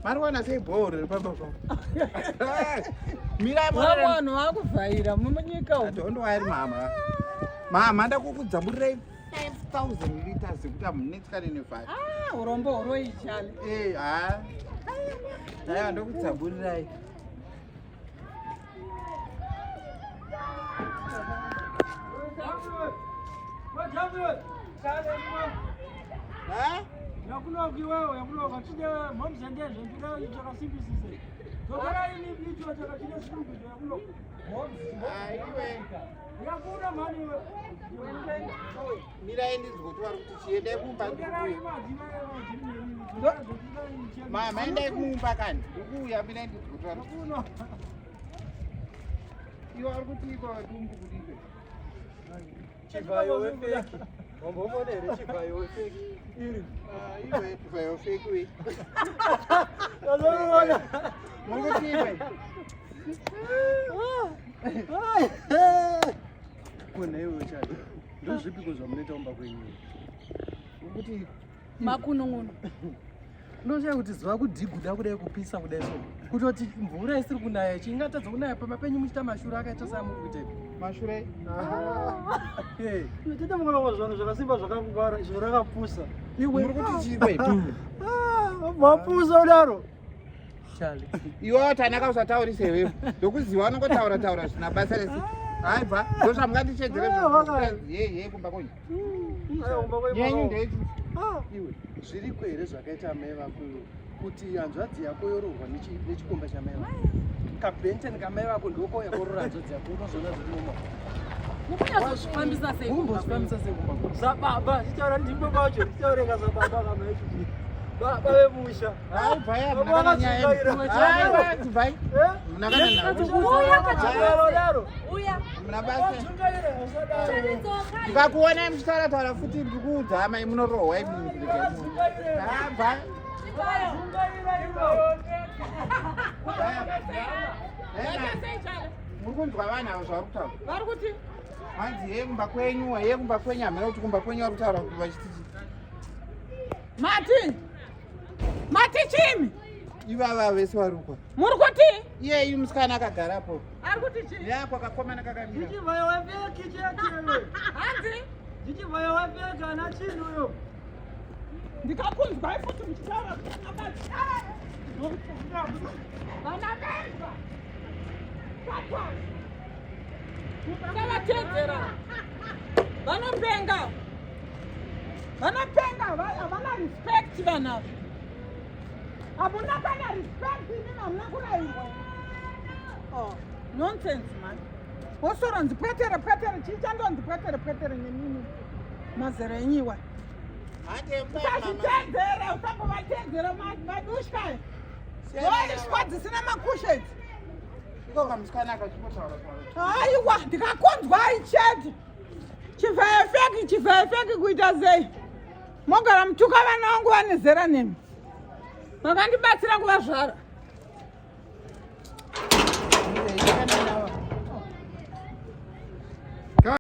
Mariwana sei bhoho riri pamba pa? Mirai Vamwe vanhu vakuvhaira munyika umu. Don't worry mama. Mama ndakukudzaburirai 5000 liters yekuti hamunetsikane nevhari. Ah, urombo huroi chale. Eh, ha. Aiwa ndokudzaburirai. Yakunoka iwewe yakunoka chide mhomz ndezve ndida chakasimbisise. Dzokera ini icho chakachine simbiso yakunoka. Yakuna mhani iwe. Mirai ndinzwe kuti vari kuti chiendai kumba. Mama endai kumba kani. Ndikuuya mirai ndinzwe kuti vari kuti. Iwe vari kuti iko dumbu kudipe. Chivhayo wefeki. Wambomuona here chivhayo wefeki? Iri. Ah, iwe chivhayo wefeki we. Wazomuona. Muri kuti iwe. Kona iwe chai. Ndozvipiko zvamunoita kumba kwenyu? Kuti Makunun'unu. Ndoshaya kuti zuva kudhiguda kudai kupisa kudai so. Kutoti mvura isiri kunaya chingatadza kunaya pamba penyu muchiita mashura akaita seamuri kuita. Mashura. Hey. Tete mukona zvanhu zvakasimba zvakakugara izvo rakapusa. Iwe Muri kuti chiwe. Ah, mapusa kudaro. Chale. Iwe Tanaka usataurise iwewe. Ndokuziva unongotaura taura zvisina basa rese. Haibva, ndozvamungatichedzere ye ye kumba kwenyu. Yenyu ndechi. Iwe zviriko here zvakaita amai vako iwe kuti hanzvadzi yako yoroorwa nechikomba chamai vako? Kabhenteni kamai vako ndokouya koroora hanzvadzi yako unozoona zviri normal. Mukunyatsozvifambisa sei? Mumbozvifambisa sei kumba kwako? Sababa, tichaura ndimbo pacho, tichaureka sababa kama ichi. Baba vemusha. Haibva ya muna kana nyaya. Haiwa, dzibvai. Eh? Muna kana nyaya. Uya Daro daro. Uya. Muna basa. Dzungaire usadaro. Ndikakuonai muchitaura taura futi ndikuudza hama imunorohwa imi. Habva. Muri kunzwa vanhu avo zvavari kutaura. Vari kuti Hanzi ye kumba kwenyu, ye kumba kwenyu hamena kuti kumba kwenyu vari kutaura kuti vachiti chii. mati mati chimi Ivava vese vari uko. muri kuti Iyeyu musikana akagarapo. ari kuti chii? Neako kakomana kakamira. Ndichivhayo wefeki chete. Hanzi Ndichivhayo wefeki ana chinhu uyo. ndikakunzwai futi muchitaura vana vembwa Satan. Musavatedzera vanopenga vanopenga havana respect vanhu ava hamuna kana respect imimi hamuna kurairwa oh, nonsense man wosoronzi pwetere pwetere chii chandonzi pwetere pwetere nemimi mazera enyiwa usazvitedzere usambovatedzera madushka ndoishwa dzisina makusha idzi aiwa ndikakonzwa aichete chivhayefeki chivhayefeki kuita sei mogara mutuka vana vangu vane zera nemi makandibatsira kuvazvara.